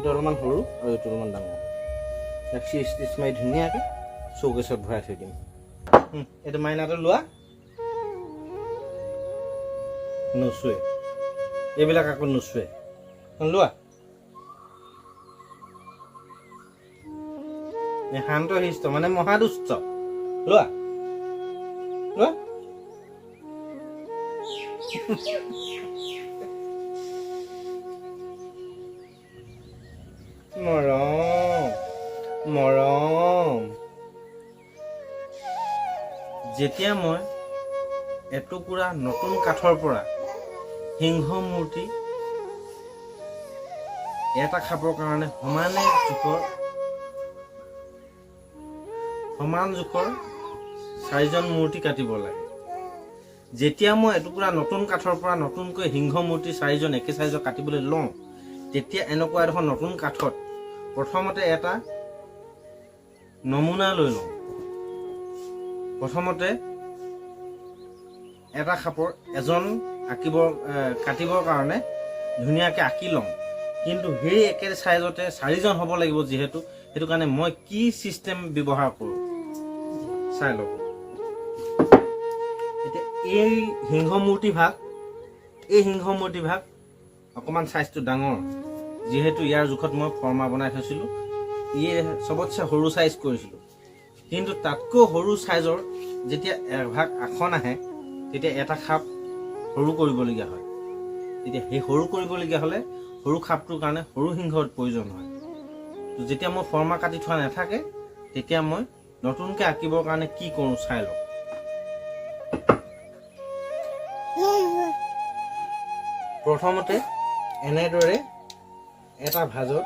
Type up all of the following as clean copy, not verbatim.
এইটো অলপমান সৰু আৰু এইটো অলপমান ডাঙৰ। ইয়াক ষ্টিচ মাৰি ধুনীয়াকৈ চৌকেছত ভৰাই থৈ দিম। এইটো মাইনাটো লোৱা, নুচুৱে এইবিলাক, আকৌ নুচুৱে। লোৱা, শান্ত শিষ্ট মানে মহাদুষ্ট। লোৱা লোৱা। মৰম মৰম। যেতিয়া মই এটুকুৰা নতুন কাঠৰ পৰা সিংহ মূৰ্তি এটা খাবৰ কাৰণে সমানে জোখৰ, সমান জোখৰ চাৰিজন মূৰ্তি কাটিব লাগে। যেতিয়া মই এটুকুৰা নতুন কাঠৰ পৰা নতুনকৈ সিংহ মূৰ্তি চাৰিজন একে চাইজৰ কাটিবলৈ লওঁ, তেতিয়া এনেকুৱা এডোখৰ নতুন কাঠত প্ৰথমতে এটা নমুনা লৈ লওঁ। প্ৰথমতে এটা খাপৰ এজন আঁকিব কাটিবৰ কাৰণে ধুনীয়াকৈ আঁকি লওঁ, কিন্তু সেই একে চাইজতে চাৰিজন হ'ব লাগিব যিহেতু, সেইটো কাৰণে মই কি চিষ্টেম ব্যৱহাৰ কৰোঁ চাই লওক। এতিয়া এই সিংহ মূৰ্তিভাগ, এই সিংহ মূৰ্তিভাগ অকণমান চাইজটো ডাঙৰ, যিহেতু ইয়াৰ জোখত মই ফৰ্মা বনাই থৈছিলোঁ। ই চবতছে সৰু চাইজ কৰিছিলোঁ, কিন্তু তাতকৈও সৰু চাইজৰ যেতিয়া এভাগ আসন আহে, তেতিয়া এটা খাপ সৰু কৰিবলগীয়া হয়। তেতিয়া সেই সৰু কৰিবলগীয়া হ'লে সৰু খাপটোৰ কাৰণে সৰু সিংহৰ প্ৰয়োজন হয়। তো যেতিয়া মই ফৰ্মা কাটি থোৱা নাথাকে, তেতিয়া মই নতুনকৈ আঁকিবৰ কাৰণে কি কৰোঁ চাই লওক। প্ৰথমতে এনেদৰে এটা ভাজত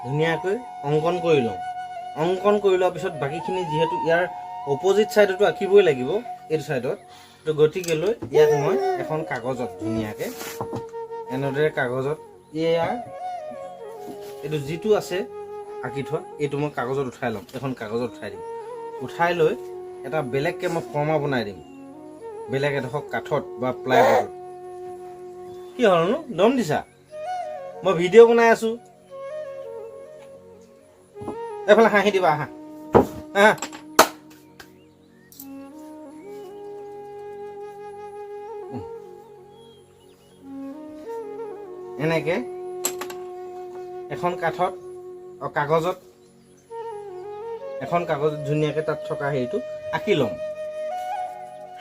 ধুনীয়াকৈ অংকন কৰি লওঁ। অংকন কৰি লোৱাৰ পিছত বাকীখিনি যিহেতু ইয়াৰ অপজিট ছাইডতো আঁকিবই লাগিব, এইটো ছাইডত, তো গতিকে লৈ ইয়াক মই এখন কাগজত ধুনীয়াকৈ এনেদৰে কাগজত ইয়াৰ এইটো যিটো আছে আঁকি থোৱা, এইটো মই কাগজত উঠাই ল'ম। এখন কাগজত উঠাই দিম। উঠাই লৈ এটা বেলেগকৈ মই ফৰ্মা বনাই দিম, বেলেগ এডোখৰ কাঠত বা প্লাইবোৰ্ডত। কি হ'লনো, দম দিছা? মই ভিডিঅ' বনাই আছোঁ। এইফালে হাঁহি দিবা, আহা আহা। এনেকে এখন কাঠত কাগজত, এখন কাগজত ধুনীয়াকৈ তাত থকা হেৰিটো আঁকি ল'ম।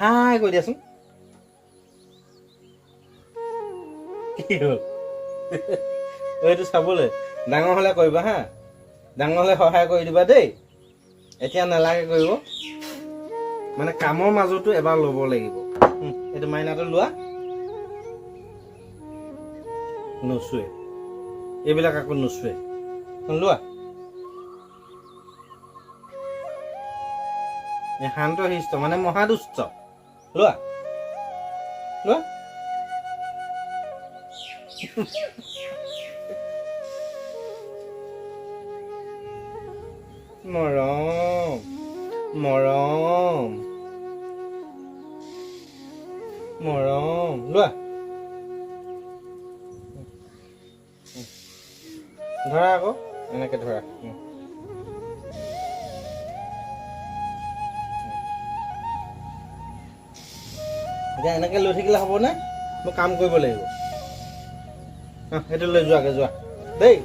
হাই কৈ দিয়াচোন, কি হ'ল এইটো চাবলৈ? ডাঙৰ হ'লে কৰিবা হা, ডাঙৰ হ'লে সহায় কৰি দিবা দেই, এতিয়া নালাগে কৰিব। মানে কামৰ মাজতো এবাৰ ল'ব লাগিব। এইটো মাইনাটো লোৱা, নুচুৱে এইবিলাক, আকৌ নুচুৱে। লোৱা, শান্ত শিষ্ট মানে মহাদুষ্ট। লোৱা লোৱা। মৰম মৰম মৰম। লোৱা, ধৰা আকৌ এনেকে ধৰা। এতিয়া এনেকে লৈ থাকিলে হ'বনে? মই কাম কৰিব লাগিব। সেইটো লৈ যোৱাগে, যোৱা দেই।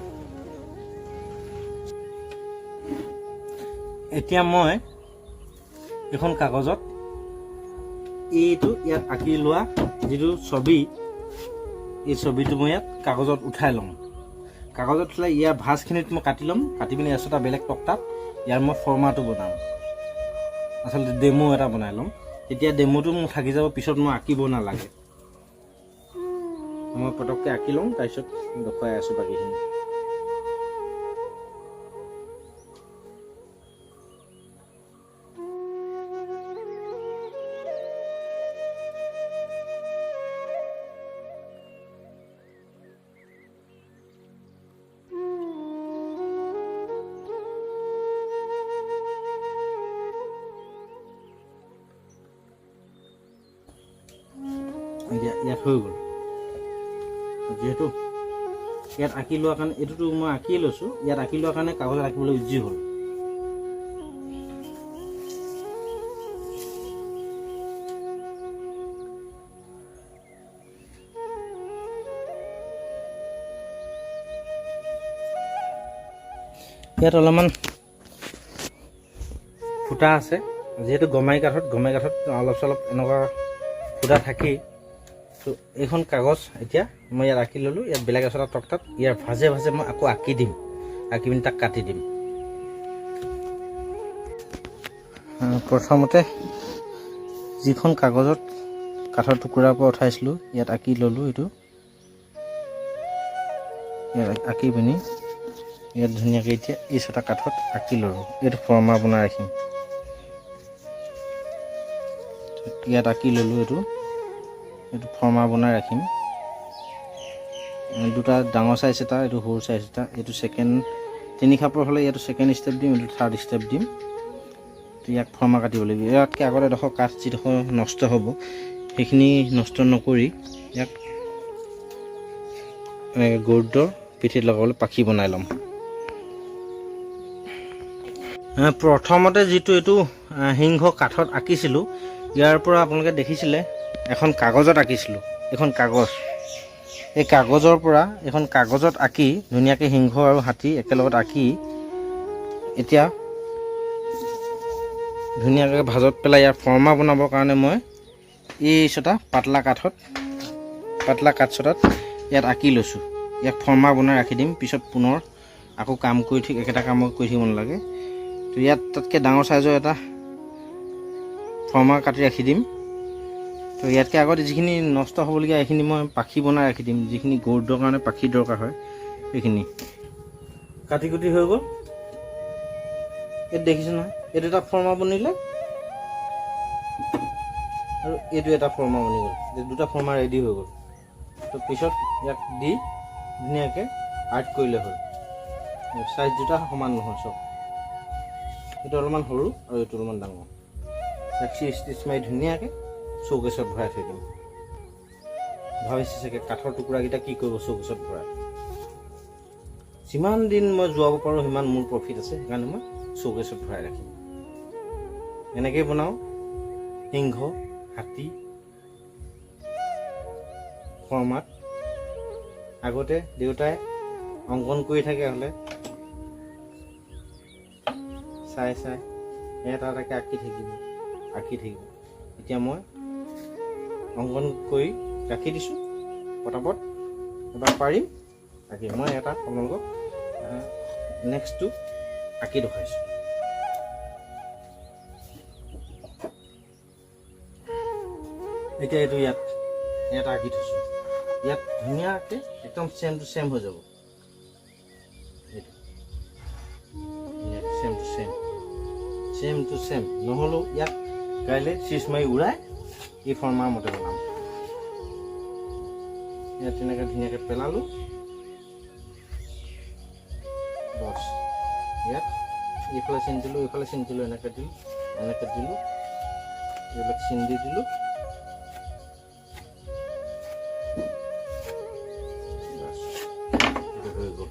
এতিয়া মই এইখন কাগজত এইটো ইয়াত আঁকি লোৱা যিটো ছবি, এই ছবিটো মই ইয়াত কাগজত উঠাই ল'ম। কাগজত উঠালে ইয়াৰ ভাঁজখিনিত মই কাটি ল'ম। কাটি পিনি এটা বেলেগ তক্তাত ইয়াৰ মই ফৰ্মাটো বনাম, আচলতে ডেমো এটা বনাই ল'ম। তেতিয়া ডেমোটো মোৰ থাকি যাব, পিছত মই আঁকিব নালাগে। মই পটককৈ আঁকি লওঁ, তাৰপিছত দেখুৱাই আছোঁ বাকীখিনি। এতিয়া ইয়াত হৈ গ'ল। যিহেতু ইয়াত আঁকি লোৱাৰ কাৰণে এইটোতো মই আঁকিয়ে লৈছোঁ, ইয়াত আঁকি লোৱাৰ কাৰণে কাগজত আঁকিবলৈ ইজি হ'ল। ইয়াত অলপমান ফুটা আছে, যিহেতু গমাৰি কাঠত অলপ চলপ এনেকুৱা ফুটা থাকেই। তো এইখন কাগজ এতিয়া মই ইয়াত আঁকি ল'লোঁ। ইয়াত বেলেগ এচটা তক্তাত ইয়াৰ ভাজে ভাজে মই আকৌ আঁকি দিম, আঁকি পিনি তাক কাটি দিম। প্ৰথমতে যিখন কাগজত কাঠৰ টুকুৰাৰ পৰা উঠাইছিলোঁ ইয়াত আঁকি ল'লোঁ। এইটো ইয়াত আঁকি পিনি ইয়াত ধুনীয়াকৈ এতিয়া এই ছটা কাঠত আঁকি ল'লোঁ। এইটো ফৰ্মা বনাই ৰাখিম। ইয়াত আঁকি ল'লোঁ, এইটো ফৰ্মা বনাই ৰাখিম। দুটা ডাঙৰ চাইজ এটা, এইটো সৰু চাইজ এটা। এইটো ছেকেণ্ড তিনি খাপৰ হ'লে ইয়াতো ছেকেণ্ড ষ্টেপ দিম, এইটো থাৰ্ড ষ্টেপ দিম। তো ইয়াক ফৰ্মা কাটিব লাগিব। ইয়াতকৈ আগত এডোখৰ কাঠ যিডোখৰ নষ্ট হ'ব সেইখিনি নষ্ট নকৰি ইয়াক এনেকৈ গৰুড়ৰ পিঠিত লগাবলৈ পাখি বনাই ল'ম। প্ৰথমতে যিটো এইটো সিংহ কাঠত আঁকিছিলোঁ, ইয়াৰ পৰা আপোনালোকে দেখিছিলে এখন কাগজত আঁকিছিলোঁ। এইখন কাগজ, এই কাগজৰ পৰা এইখন কাগজত আঁকি ধুনীয়াকৈ সিংহ আৰু হাতী একেলগত আঁকি এতিয়া ধুনীয়াকৈ ভাজত পেলাই ইয়াৰ ফৰ্মা বনাবৰ কাৰণে মই এই ছটা পাতলা কাঠছটাত ইয়াত আঁকি লৈছোঁ। ইয়াক ফৰ্মা বনাই ৰাখি দিম, পিছত পুনৰ আকৌ কাম কৰি থাকি একেটা কাম কৰি থাকিব নালাগে। তো ইয়াত তাতকৈ ডাঙৰ চাইজৰ এটা ফৰ্মা কাটি ৰাখি দিম। তো ইয়াতকৈ আগত যিখিনি নষ্ট হ'বলগীয়া এইখিনি মই পাখি বনাই ৰাখি দিম, যিখিনি গৰুড়ৰ কাৰণে পাখি দৰকাৰ হয় সেইখিনি কাটি কুটি হৈ গ'ল। এইটো দেখিছে নহয়, এইটো এটা ফৰ্মা বনিলে আৰু এইটো এটা ফৰ্মা বনি গ'ল। এই দুটা ফৰ্মা ৰেডি হৈ গ'ল। তো পিছত ইয়াক দি ধুনীয়াকৈ আৰ্ট কৰিলে হ'ল। চাইজ দুটা সমান নহয় চব, এইটো অলপমান সৰু আৰু এইটো অলপমান ডাঙৰ। ইয়াক ষ্টিচ মাৰি ধুনীয়াকৈ চৌকেছত ভৰাই থৈ দিম। ভাবিছে চাগে কাঠৰ টুকুৰাকেইটা কি কৰিব চৌকেছত ভৰাই। যিমান দিন মই যোৱাব পাৰোঁ সিমান মোৰ প্ৰফিট আছে, সেইকাৰণে মই চৌকেছত ভৰাই ৰাখিম। এনেকেই বনাওঁ সিংহ হাতী ফৰ্মাত। আগতে দেউতাই অংকন কৰি থাকে হ'লে চাই চাই এটা এটাকৈ আঁকি থাকিব। এতিয়া মই অংকন কৰি ৰাখি দিছোঁ, পটাপট এবাৰ পাৰিম আঁকি। মই এটা আপোনালোকক নেক্সটটো আঁকি দেখুৱাইছোঁ। এতিয়া এইটো ইয়াত আঁকি থৈছোঁ। ইয়াত ধুনীয়াকৈ একদম ছেম টু ছেম হৈ যাব। এইটো same to same, same to same নহ'লেও ইয়াক কাইলৈ চিচ মাৰি উৰাই এই ফৰ্মাৰ মতে বনাম। ইয়াত তেনেকৈ ধুনীয়াকৈ পেলালোঁ, বছ। ইয়াত এইফালে চিন দিলোঁ, এইফালে চিন দিলোঁ, এনেকৈ দিলোঁ, এনেকৈ দিলোঁ, এইবিলাক চিন দি দিলোঁ। বাছ, এইটো হৈ গ'ল।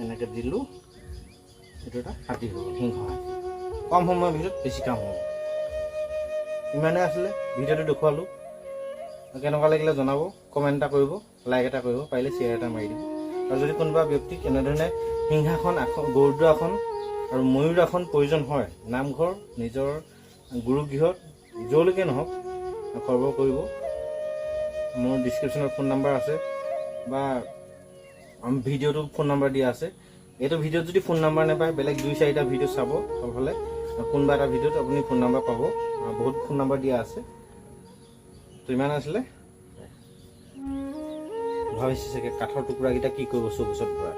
এনেকৈ দিলোঁ, এইটো এটা হাতী হৈ গ'ল, সিংহ হাতী। কম সময়ৰ ভিতৰত বেছি কাম হ'ব। ইমানে আছিলে ভিডিঅ'টো দেখুৱালোঁ। কেনেকুৱা লাগিলে জনাব, কমেণ্ট এটা কৰিব, লাইক এটা কৰিব, পাৰিলে শ্বেয়াৰ এটা মাৰি দিব। আৰু যদি কোনোবা ব্যক্তিক এনেধৰণে সিংহাসন, আসন, গৰুড় আসন আৰু ময়ূৰ আসন প্ৰয়োজন হয়, নামঘৰ, নিজৰ গুৰুগৃহত, য'লৈকে নহওক খবৰ কৰিব। মোৰ ডিছক্ৰিপশ্যনত ফোন নাম্বাৰ আছে বা ভিডিঅ'টো ফোন নাম্বাৰ দিয়া আছে। এইটো ভিডিঅ'ত যদি ফোন নাম্বাৰ নাপায়, বেলেগ দুই চাৰিটা ভিডিঅ' চাব। তলফালে কোনোবা এটা ভিডিঅ'ত আপুনি ফোন নাম্বাৰ পাব। বহুত ফোন নাম্বাৰ দিয়া আছে। তো ইমান আছিলে। ভাবিছে চাগে, কাঠৰ টুকুৰাকেইটা কি কৰিব চৌকেছত ভৰাই?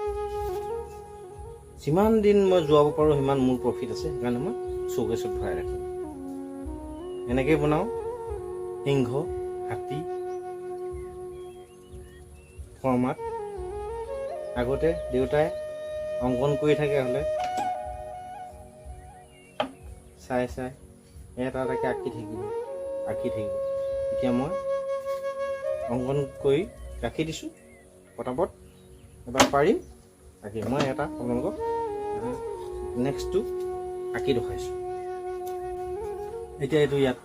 যিমান দিন মই যোৱাব পাৰোঁ, সিমান মোৰ প্ৰফিট আছে। সেইকাৰণে মই চৌকেছত ভৰাই ৰাখিম। এনেকেই বনাওঁ সিংহ, হাতী ফৰ্মাত। আগতে দেউতাই অংকন কৰি থাকে হ'লে চাই চাই এটা এটাকৈ আঁকি থাকিব, আঁকি থাকিব। এতিয়া মই অংকন কৰি ৰাখি দিছোঁ। পটাপট এবাৰ পাৰিম আঁকি। মই এটা আপোনালোকক নেক্সটটো আঁকি দেখুৱাইছোঁ। এতিয়া এইটো ইয়াত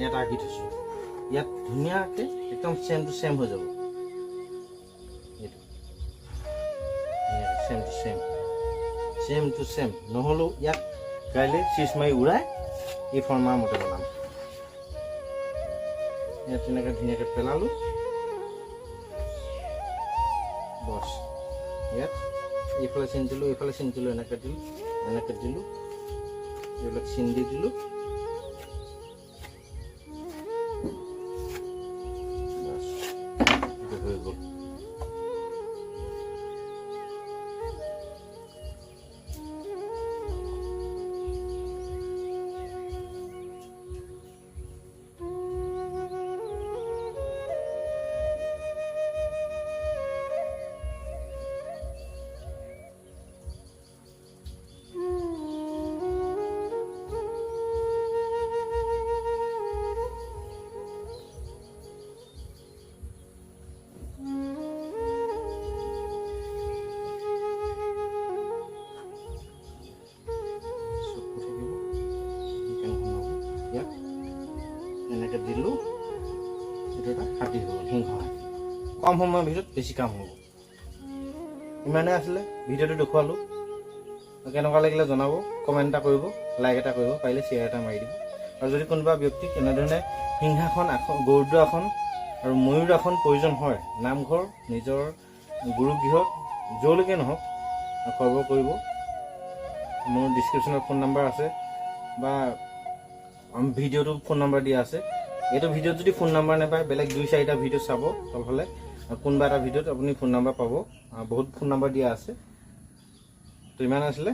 এটা আঁকি থৈছোঁ। ইয়াত ধুনীয়াকৈ একদম ছেম টু ছেম হৈ যাব। এইটো same to same, same to same নহ'লেও ইয়াত কাইলৈ চিজ মাৰি উৰাই এই ফৰ্মাৰ মতে বনাম। ইয়াত তেনেকৈ ধুনীয়াকৈ পেলালোঁ, বছ। ইয়াত এইফালে চিন দিলোঁ, এইফালে চিন দিলোঁ, এনেকৈ দিলোঁ, এনেকৈ দিলোঁ, এইবিলাক চিন দি দিলোঁ, বছ, এইটো হৈ গ'ল। চকু থাকিব, কেনেকুৱা হ'ব। ইয়াত এনেকৈ দিলোঁ, এইটো এটা হাতী হৈ গ'ল, সিংহ হাতী। কম সময়ৰ ভিতৰত বেছি কাম হ'ব। ইমানেই আছিলে, ভিডিঅ'টো দেখুৱালোঁ। কেনেকুৱা লাগিলে জনাব, কমেণ্ট এটা কৰিব, লাইক এটা কৰিব, পাৰিলে শ্বেয়াৰ এটা মাৰি দিব। আৰু যদি কোনোবা ব্যক্তিক এনেধৰণে সিংহাসন আসন, গৰুড় আসন আৰু ময়ূৰ আসন প্ৰয়োজন হয়, নামঘৰ, নিজৰ গুৰুগৃহত, য'লৈকে নহওক খবৰ কৰিব। মোৰ ডিছক্ৰিপশ্যনত ফোন নাম্বাৰ আছে বা ভিডিঅ'টো ফোন নাম্বাৰ দিয়া আছে। এইটো ভিডিঅ'ত যদি ফোন নাম্বাৰ নাপায়, বেলেগ দুই চাৰিটা ভিডিঅ' চাব। তলফালে কোনোবা এটা ভিডিঅ'ত আপুনি ফোন নাম্বাৰ পাব। বহুত ফোন নাম্বাৰ দিয়া আছে। তো ইমান আছিলে।